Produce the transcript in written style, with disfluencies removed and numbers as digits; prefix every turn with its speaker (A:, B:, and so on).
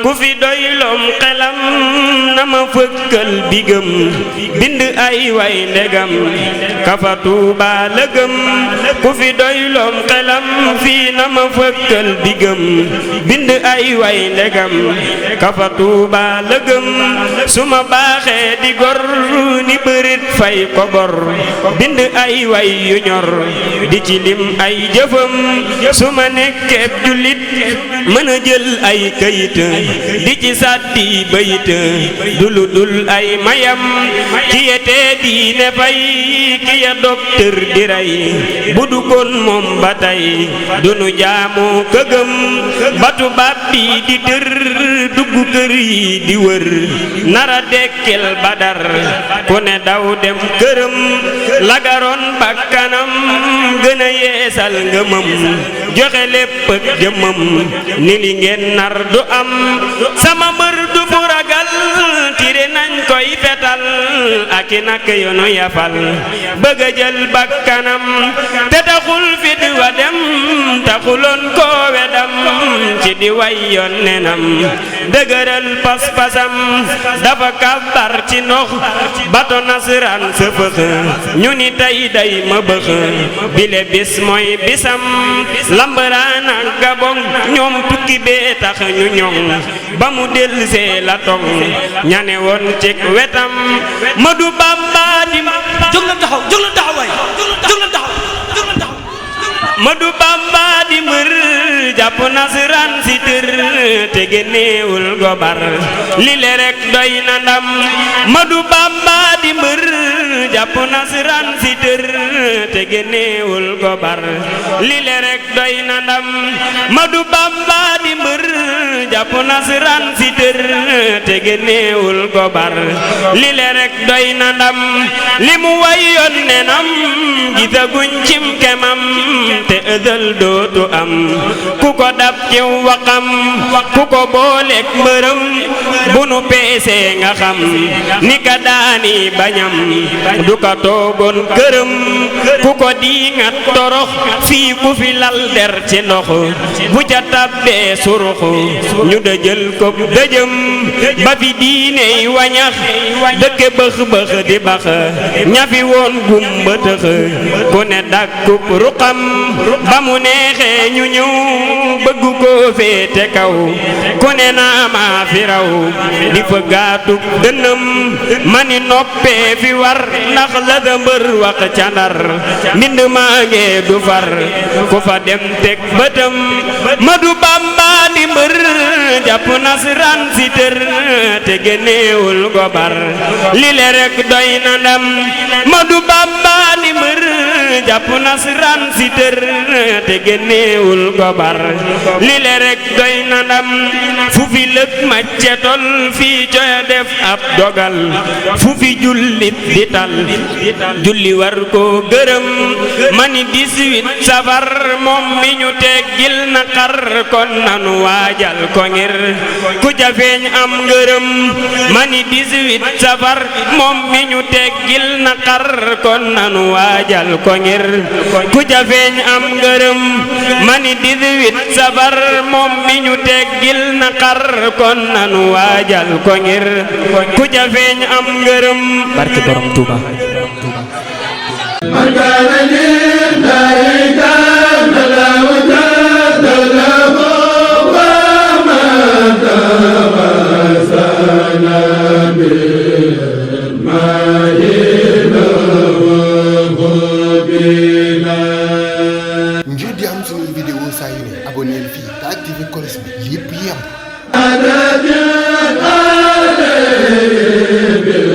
A: ku fi doylom xelam na ma fëkkal bigam bind ay way ndegam kafa Tuuba lëgëm ku fi doylom xelam fii na ma fëkkal bigam bind ay way ndegam kafa Tuuba lëgëm su ma baaxee di gor ni bërit fay ko bor bind ay way yu ñor di ci lim ay jëfam su ma nekkee jullit mën a jël ay kayit di ci sàddi bayit dulu dul ay mayam ki yetee diine fay ki ya docteur di rey bu du kon moom ba tey dunu jaamu këgëm batu baat bi di tër dugg kër yi di wër nara dekkel badar ku ne daw dem këram lagaroon bakkanam gën a yeesal ngëmam joxe lépp ak jëmam ni li ngeen nar du am sama mbër du fu ragal tire nañ koy fetal ak i nak yoonu yafal bëgg a jël bakkanam te taxul fit wa dem taxuloon koo wedam ci di way yoon nenam dëgëral pas-pasam dafa kabar ci ndox bato nasaraan sa fëx ñu ni tey day ma bëx bile bis mooy bisam lambaraan ak gabon ñoom tukki bee tax ñu ñoŋ ba mu delsee la tong ñane woon cig wetam Madu Bamba di
B: jóg la taxaw waay jóg la taxaw
A: Madu Bamba di mbër jàpp nasaraan si tër te génneewul gobar lile rek doy na ndam Madu Bamba di mbër jàpp nasaraan si tër te génneewul gobar lile rek doy na ndam Madu Bamba di mbër jàpp nasaraan si tër te génneewul gobar lile rek doy na ndam li mu wayoon nenam gisaguñ cim kemam te ëdël dootu am ku ko dab ci waxam ku ko booleek mbërëm bu nu peesee nga xam ni ka daani bañam du ka toogoon këram ku ko diingat torox fii ku fi lal der ci ndox bu ca tabbee surux ñu dëjël ko dëjëm ba fi diiney wañax dëkke bëx bëx di bax ñafi woon gumba tëx ku ne dakkub ruqam ba mu neexee ñu ñëw bëgg koo féete kaw ku ne naa maa fi raw di fa gaatub dënëm mani noppee fi war ndax la da mbër wax ca Ndar mbind maa ngee du far ku fa dem teg bëtam Madu Bamba di mbër jàpp nasaraan si tër te génneewul gobar lile rek doy na ndam Madu Bamba di mbër jàpp nasaraan si tër te génneewul gobar lile rek doy na ndam fu fi lëg macce tol fii coya def ab dogal fu fi jullit di tal julli war ko gërëm mani 18 safar moom mi ñu teggil naqar kon nanu waajal ko ngir ku ca feeñ am ngërëm mani 18 safar moom mi ñu teggil naqar kon nanu waajal ko ngir ku ca feeñ am ngërëm mani 18 safar moom mi ñu teggil naqar kon nanu waajal ko ngir ku ca feeñ am ngërëm
B: barke borom Tuuba
C: ngir di am suñuy vidéo saa yu ne abonné fii te activé cloche bi lépp yem.
D: bil